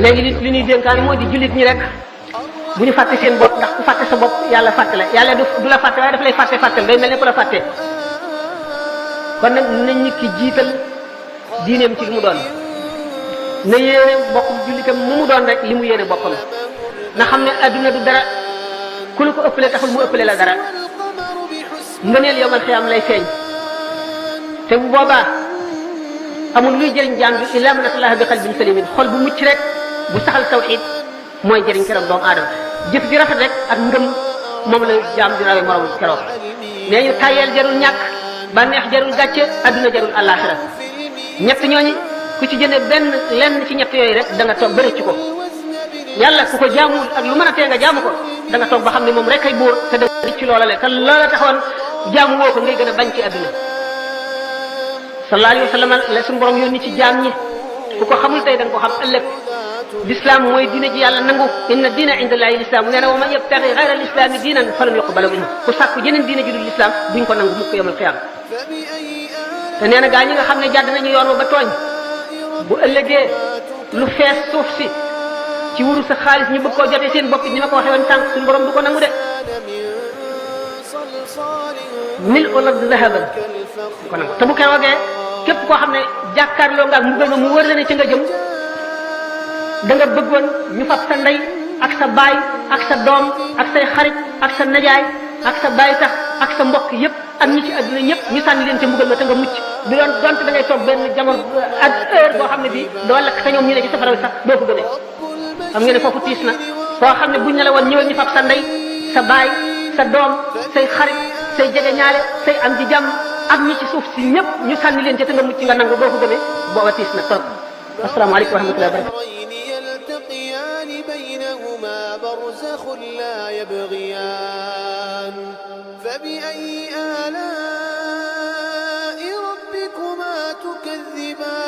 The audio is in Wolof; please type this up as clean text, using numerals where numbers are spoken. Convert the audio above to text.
léegi li ñuy dénkaane moo di jullit ñi rek bu ñu fàtte seen bopp ndax ku fàtte sa bopp yàlla fàtte la yàlla du la fàtte waaye daf lay fàttal day mel ne ku la fàtte kon nag nañ nit ki jiital diineem ci li mu doon na yéene bokkum jullitam mu doon rek li mu yéene boppam na xam ne adduna du dara ku la ko ëppale taxul mu ëppale la dara ngëneel yowmal xiyaam lay feeñ te bu boobaa amul luy jëriñ jaam bi illa man atallaha bi qalbin salimin xol bu mucc rek bu saxal tawxid mooy jëriñ keroog doomu aadama jëf ji rafet rek ak ngëm moom la jaam di rawee morom keroog nee ñu tayeel jarul ñàkk bànneex jarul gàcce adduna jarul àllaaxira ñett ñooñu ku ci jëne lenn ci ñett yooyu rek da nga toog ba rëcc ko yàlla ku ko jaamuwul ak lu mën a tee nga jaamu ko da nga toog ba xam ne moom rek ay buur te da nga rëcc loola le te loola taxoon jaamu woo ko ngay gën a bañ ci adduna sallallahu alayhi wa sallam la suñu borom yónni ci jaam ñi ku ko xamul tey da nga ko xam ëllëg l'islam mooy diine ji yàlla nangu inna diina inda allahi l'islam nee na wa man yabtaghi ghayra al-islami diinan falan yuqbala minhu ku sàkku jeneen diine ji dul l'islam duñ ko nangu mukk yawmal qiyaama te nee na gaa ñi nga xam ne jàdd nañu yoon wa ba tooñ bu ëllëgee lu fees suuf si ci wuru sa xaalis ñu bëgg koo jotee seen bopp ni ma ko waxee woon tànk suñu borom du ko nangu de mil olad zahaban du ko nangu te bu keroogee képp koo xam ne jàkkaarloo nga ak mu gën a mu wër la ne ci nga jëm da nga bëggoon ñu fab sa ndey ak sa baay ak sa doom ak say xarit ak sa najaay ak sa baay tax ak sa mbokk yëpp ak ñi ci àdduna ñëpp ñu sànni leen ca mbugal ma te nga mucc bi doon donte da ngay toog benn jamono ak heure boo xam ne bii doo lakk te ñoom ñu ne ci safara wi sax doo ko gënee xam ngeen ne foofu tiis na koo xam ne buñ ne la woon ñëwal ñu fab sa ndey sa baay sa doom say xarit say jege ñaale say am di jàmm ak ñi ci suuf si ñëpp ñu sànni leen ca te nga mucc nga nangu doo ko gënee booba tiis na trop asalaamaaleykum wa rahmatullahi wa barakatuh بينهما برزخ لا يبغيان فبأي آلاء ربكما تكذبان